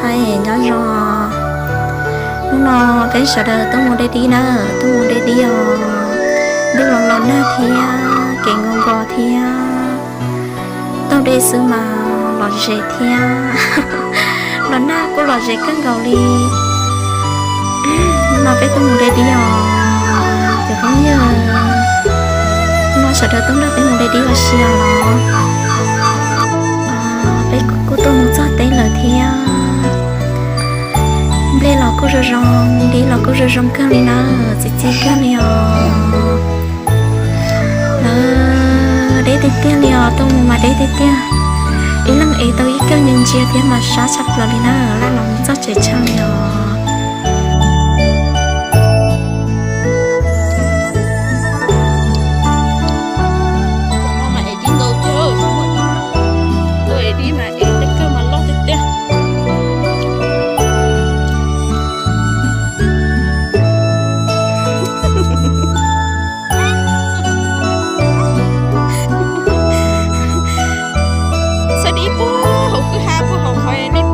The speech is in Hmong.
Nyob zoo, hnub no peb sawv daws tuaj mus de dib na, tuaj mus de dib os. Ntuj los los nag thiab, kev nkaus nkaus thiab, taug dej xwb mas lom zem thiab. Los nag kuj lom zem kawg nkaus li. Hnub no peb tuaj mus de dib os cov phooj ywg. Hnub no sawv daws tuaj nrog peb mus de dib ua si os. Peb kuj tuaj mus txog teb lawm thiab. Nplej los kuj zoo zoo, dib los kuj zoo zoo kawg li na, txi txiv kawg li os. Lawv deb tiag tiag li os, tuaj mus mas deb tiag tiag. Ib leeg ev tau ib kawm ntsia ntsia thiab mas sab tshaj plaws li na, laj los mus txog tsev tshaj li os. Ev dib ntau thiab, tuaj ev dib mas ev tej kawg mas loj tiag tiag. Xa dib puag hauv kwj ha puag hauv qhov nej